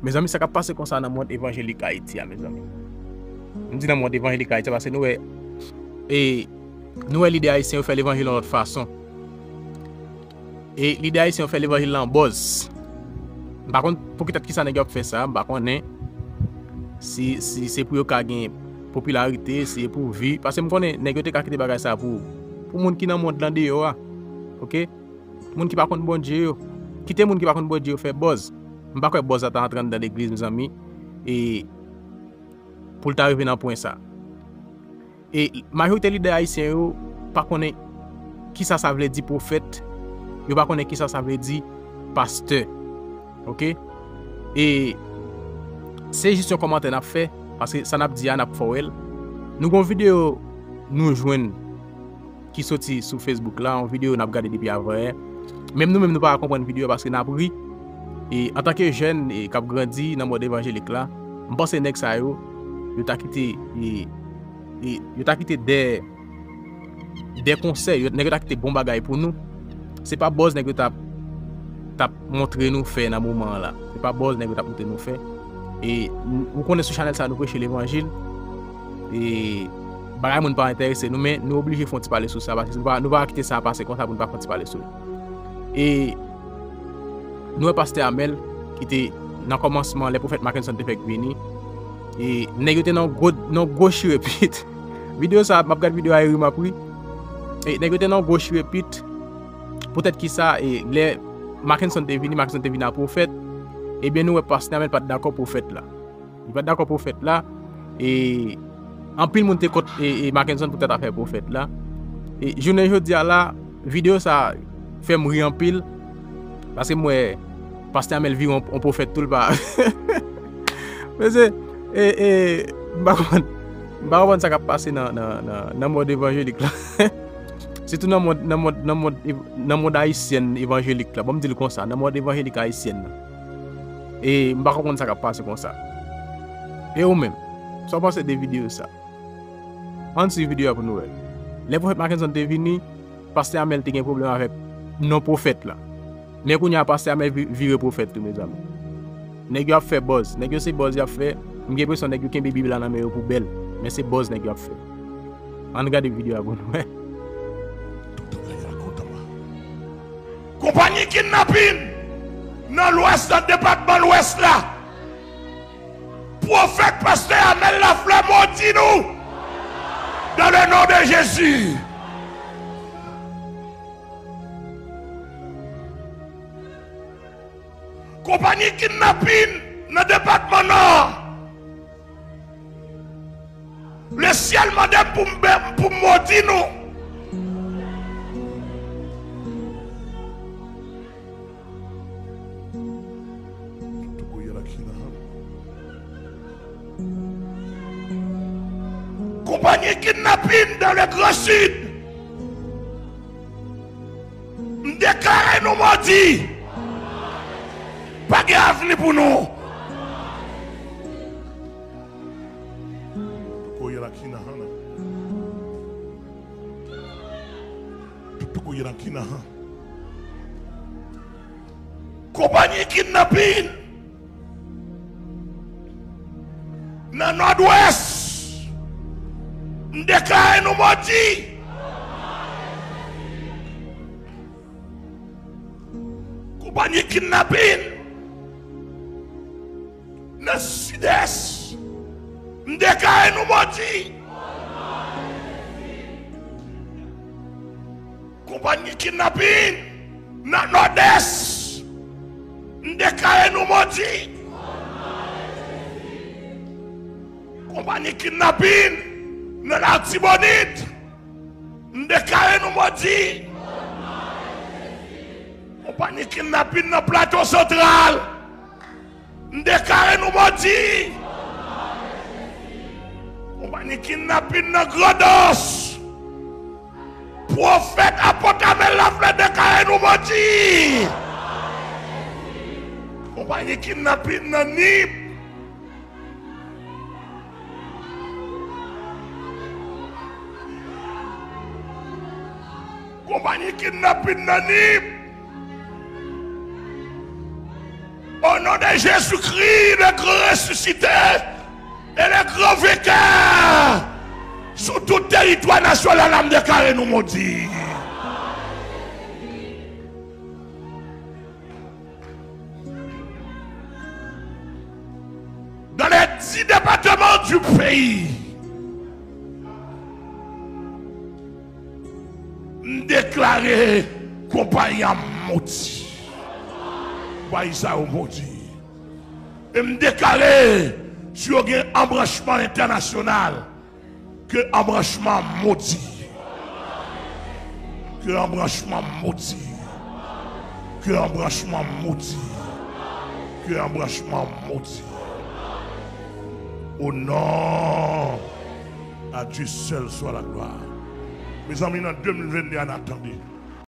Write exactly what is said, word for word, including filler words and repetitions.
Mezanmi, sa k ap pase konsa nan mond evanjelik Ayiti a, mezanmi. M di nan mond evanjelik Ayiti a, paske nou wè, e, nou wè lidè ayisyen yo fè levanjil yon lòt fason. E lidè ayisyen yo fè levanjil la an bòz. M pa konn pou ki tèt ki sa nèg yo ap fè sa, m pa konnen si, si se pou yo ka gen popilarite, si se pou vi, paske m konnen nèg yo te ka kite bagay sa pou, pou moun ki nan mond lan deyò a. Oke? Moun ki pa konn Bondye yo. Kite moun ki pa konn Bondye yo fè bòz. M pa kwè bòz la ta antre anndan legliz, mezanmi. E pou l ta rive nan pwen sa. E majorite lidè ayisyen yo pa konnen kisa sa vle di pwofèt. Yo pa konnen kisa sa vle di pastè. Oke? E se jis yon kòmantè n ap fè, paske sa n ap di a, n ap fè w wè l. Nou gen yon videyo nou jwenn ki soti sou Facebook la, yon videyo n ap gade depi avanyè. Menm nou menm nou pa ka konprann videyo a paske n ap ri. E antanke jèn, e, k ap grandi nan mond evanjelik la, m panse nèg sa yo, yo ta kite, e, e, yo ta kite de, de konsèy, yo, nèg yo ta kite bon bagay pou nou. Se pa bòz nèg yo t ap, t ap montre nou fè nan moman an la. Se pa bòz nèg yo t ap montre nou fè. E n-, ou konnen sou chanèl sa nou preche levanjil. E bagay moun pa enterese nou, men nou oblije fè yon ti pale sou sa, paske nou pa, nou pa kite sa pase konsa pou nou pa fè yon ti pale sou li. E nou wè pastè Amèl, ki te nan kòmansman, lè pwofèt Mackenson te fèk vini, e nèg yo te nan gwo, nan gwo chire pit. Videyo sa, m ap gad videyo a, e ri m ap ri. E nèg yo te nan gwo chire pit. Poutèt ki sa, e lè Mackenson te vini, Mackenson te vini a pwofèt, ebyen nou wè pastè Amèl pa t dakò pwofèt la. Li pa t dakò pwofèt la. E anpil moun te kont, e, e Mackenson poutèt afè pwofèt la. E jounen jodi a la, videyo sa fè m ri anpil. Paske m wè pastè Amèl vire yon, yon pwofèt tou, l pa. Mesye, e, e, m pa konprann, m pa konprann sa k ap pase nan, nan, nan, nan mond evanjelik la. Sitou nan mond, nan mond, nan mond, nan mond ayisyèn evanjelik la. Bon, m di l konsa, nan mond evanjelik ayisyèn nan. E m pa konprann sa k ap pase konsa. E ou menm, sa w panse de videyo sa? Ann swiv videyo a pou nou wè. Lè pwofèt Mackenson te vini, pastè Amèl te gen pwoblèm avèk non pwofèt la. Men kounye a, pastè Amèl vi-, vire pwofèt tou, mezanmi. Nèg yo ap fè buzz. Nèg yo se buzz y ap fè. M gen enpresyon nèg yo kenbe Bib la nan men yo pou bèl. Men se buzz nèg yo ap fè. Ann gade videyo a pou nou wè. Konpayi kidnapin nan Lwès, nan depatman Lwès la. Pwofèt pastè Amèl Laflè modi nou. Dans le nom de Jésus. Konpayi kidnapin nan depatman Nò. Lesyèl mande m pou m bè-, pou m modi nou. Konpayi kidnapin dans le Grand Sud. M deklare nou modi. Pa gen avni pou nou. Tuko yera kina hana. Tuko yera kina ha. Konpayi kidnapin nan Nòdwès. M deklare nou modi. Konpayi kidnapin nan Sidès. M deklare nou modi. Konpayi kidnapin nan Nòdès. M deklare nou modi. Konpayi kidnapin nan Latibonit. M deklare nou modi. Konpayi kidnapin nan Plato Santral. M deklare nou modi. Konpayi kidnapin nan Grandans. Pwofèt apot Amèl Laflè deklare nou modi. Konpayi kidnapin nan Nip. Konpayi kidnapin nan Nip. Au nom de Jésus-Christ, le grand ressuscité et le grand vainqueur, sou tout teritwa nasyonal la, m deklare nou modi. Dans les dix départements du pays, m deklare konpayi a modi. Konpayi sa yo modi. E m deklare, si yo gen anbranchman entènasyonal, ke anbranchman modi. Ke anbranchman modi. Ke anbranchman modi. Ke anbranchman modi. Au nom à Dieu seul soit la gloire. Mezanmi, nan de mil venn de a, n ap tande.